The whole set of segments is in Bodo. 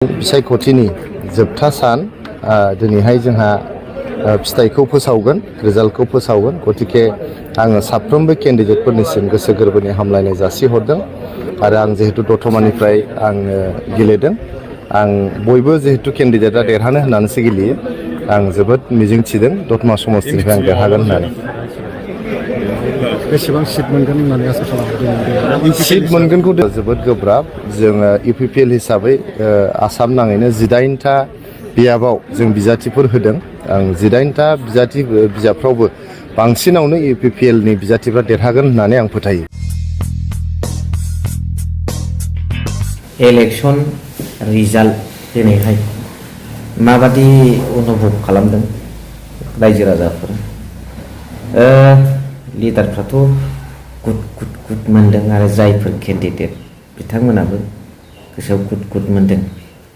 बिसायख'थिनि जोबथा सान दिनैहाय जोंहा फिथाइखौ फोसावगोन, रिजाल्टखौ फोसावगोन। गतिके आङो साफ्रोमबो केन्डिडेटफोरनिसिम गोसो गोरबोनि हामलायनाय जासिहरदों आरो आं जिहेतु दतमानिफ्राय आङो गेलेदों, आं बयबो जिहेतु केन्डिडेटआ देरहानो होननानैसो गेलेयो। आं जोबोद मिजिंथिदों दतमा समस्तिनिफ्राय आं देरहागोन होननानै। बेसेबां सिट मोनगोन होननानै आसा खालामदों? सिट मोनगोनखौ जोबोद गोब्राब। जोङो इउपिपिएल हिसाबै आसाम नाङैनो 18टा बिजाबाव जों बिजाथिफोर होदों। आं 18टा बिजाबफ्रावबो बांसिनावनो इउपिपिएलनि बिजाथिफ्रा देरहागोन होननानै आं फोथायो। इलेक्शन रिजाल्ट दिनैहाय माबादि अनुभब खालामदों रायजो राजाफोरा? लिडारफ्राथ' गुद मोनदों आरो जायफोर केन्डिडेट बिथांमोनाबो गोसोआव गुद मोनदों।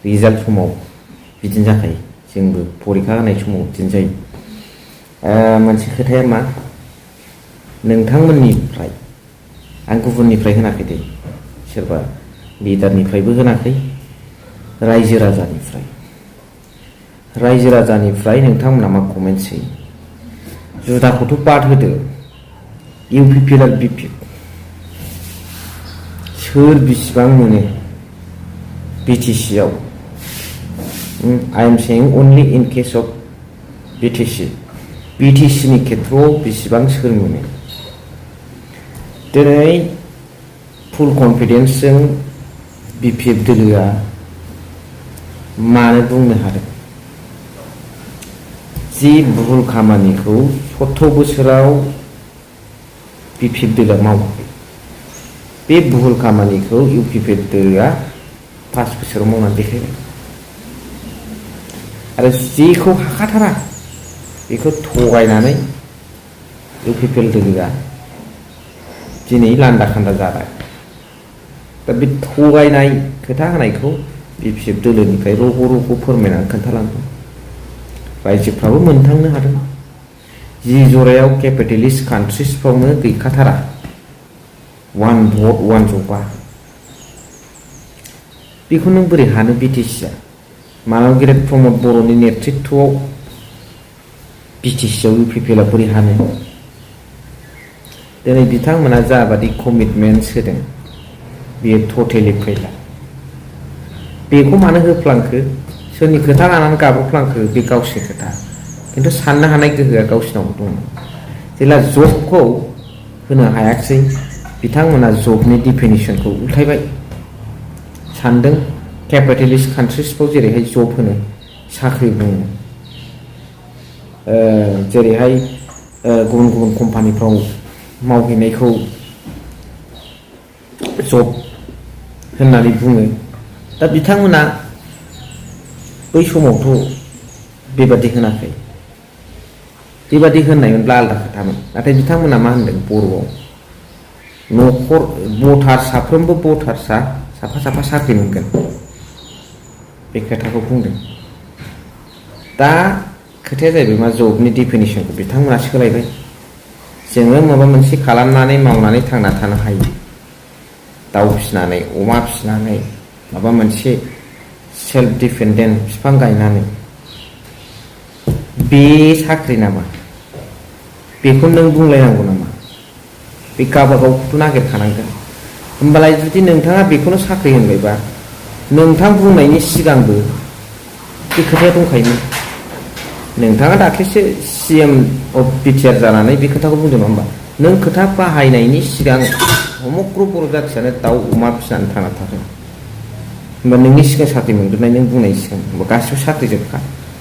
रिजाल्ट समाव बिदिनो जाखायो, जोंबो परिखा होनाय समाव बिदिनो जायो। मोनसे खोथाया मा, नोंथांमोननिफ्राय, आं गुबुननिफ्राय होनाखै दे, सोरबा लिडारनिफ्रायबो होनाखै, रायजो राजानिफ्राय नोंथांमोना मा कमेन्ट्स होयो? जुदाखौथ' बाद होदो, इउपिपिएल आरो बिपिएल सोर बिसिबां मोनो बिटिसिआव? आई एम सेइं अनलि इन केस अफ बिटिसिनि खेथ्रआव बिसिबां सोर मोनो? दिनै फुल कनफिडेन्सजों बिपिएफ दोलोआ मानो बुंनो हादों? जि भुल खामानिखौ 17 बोसोराव बिपिएफ दोलोआ मावाखै, बे भुल खामानिखौ इउपिपिएल दोलोआ 5 बोसोराव मावनानै देखायबाय। आरो जेखौ हाखाथारा बेखौ थगायनानै इउपिपिएल दोलोआ दिनै लान्दा खान्दा जाबाय। दा बे थगायनाय खोथा होनायखौ बिपिएफ दोलोनिफ्राय रग' फोरमायनानै खोन्थालांदों। रायजोफ्राबो मोनदांनो हादों। जि जरायाव केपिटेलिस्ट कान्ट्रिसफ्रावनो गैखाथारा वान भट वान जबा, बेखौ नों बोरै हानो? बिटिसिआ मानबगिरि प्रमद बर'नि नेतृत्वआव बिटिसिआव इउपिपिएलआ बोरै हानो? दिनै बिथांमोना जाबादि कमिटमेन्टस होदों बेयो टटेलि फैला। बेखौ मानो होफ्लांखो? सोरनि खोथा लानानै गाब्रफ्लांखो बे गावसिनि खोथा, खिन्थु साननो हानाय गोहोआ गावसिनावबो दङ। जेब्ला जबखौ होनो हायाखिसै, बिथांमोना जबनि डिफिनिसनखौ उल्थायबाय। सानदों केपिटेलिस्ट कान्ट्रिसफ्राव जेरैहाय जब होनो, साख्रि बुङो, जेरैहाय गुबुन कम्पानिफ्राव मावहैनायखौ जब होननानै बुङो। दा बिथांमोना बै समावथ' बेबादि होनाखै। बेबादि होननायमोनब्ला आलादा खोथामोन। नाथाय बिथांमोना मा होनदों बर'आव? साफ्रोमबो भटार्सआ साफा साख्रि मोनगोन, बे खोथाखौ बुंदों। दा खोथाया जाहैबाय मा, जबनि डिफिनिसनखौ बिथांमोना सोलायबाय। जोङो माबा मोनसे खालामनानै मावनानै थांना थानो हायो, दाउ फिसिनानै, अमा फिसिनानै, माबा मोनसे सेल्फ डिपेन्डेन्ट बिफां गायनानै। बे साख्रि नामा? बेखौ नों बुंलायनांगौ नामा? बे गावबागावखौथ' नागिरखानांगोन। होमबालाय जुदि नोंथाङा बेखौनो साख्रि होनबायबा, नोंथां बुंनायनि सिगांबो बे खोथाया दंखायोमोन। नोंथाङा दाख्लैसो CM अफ बिटिआर जानानै बे खोथाखौ बुंदों नङा होमबा? नों खोथा बाहायनायनि सिगां समग्र बर' जाथियानो दाउ अमा फिसिनानै थांना थादों। होमबा नोंनि सिगां साख्रि मोनग्रोनाय, नों बुंनायनि सिगां होमबा गासिबो साख्रि जोबखा।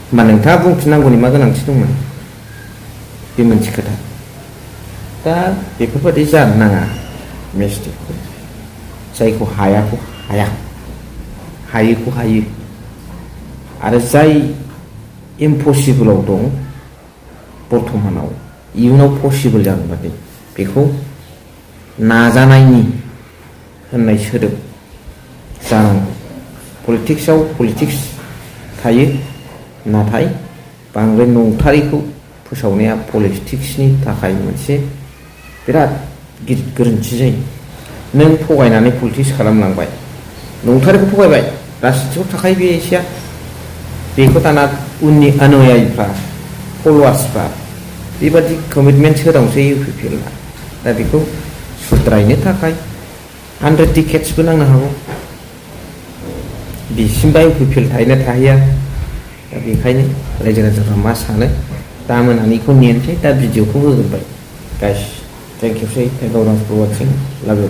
होमबा नोंथाङा बुंफिननांगौनि मा गोनांथि दंमोन? बे मोनसे खोथा। दा बेफोरबायदि जानो नाङा मिस्टेकखौ। जायखौ हायाखौ हाया, हायोखौ हायो। आरो जाय इम्पसिबोलाव दं बर्थमानाव, इयुनाव पसिबोल जागोन बादि, बेखौ नाजानायनि होननाय सोदोब जानांगौ। पलिटिक्सआव पलिटिक्स थायो, नाथाय बांद्राय नंथारैखौ फोसावनाया पलिटिक्सनि थाखाय मोनसे बिराद गिदिर गोरोन्थि जायो। नों थगायनानै पलिटिक्स खालामलांबाय, नंथारैखौ थगायबाय, गासिबो थाखायो बे एसेया बेखौ दाना उननि अनुयायिफ्रा फल'वार्सफ्रा बेबादि कमिटमेन्ट होदावसै UPPLआ दा बेखौ सुद्रायनो थाखाय 100 डिकेट्सबो नांनो हागौ बिसिमबा UPPL थाहैना थाहैया दा बेखायनो रायजो राजाफ्रा मा सानो दा मोनानिखौ नेनोसै दा भिडिअखौ होगोनबाय गाइस थेंक इउ सै थेंक इउ फर वाचिं लाभ इउ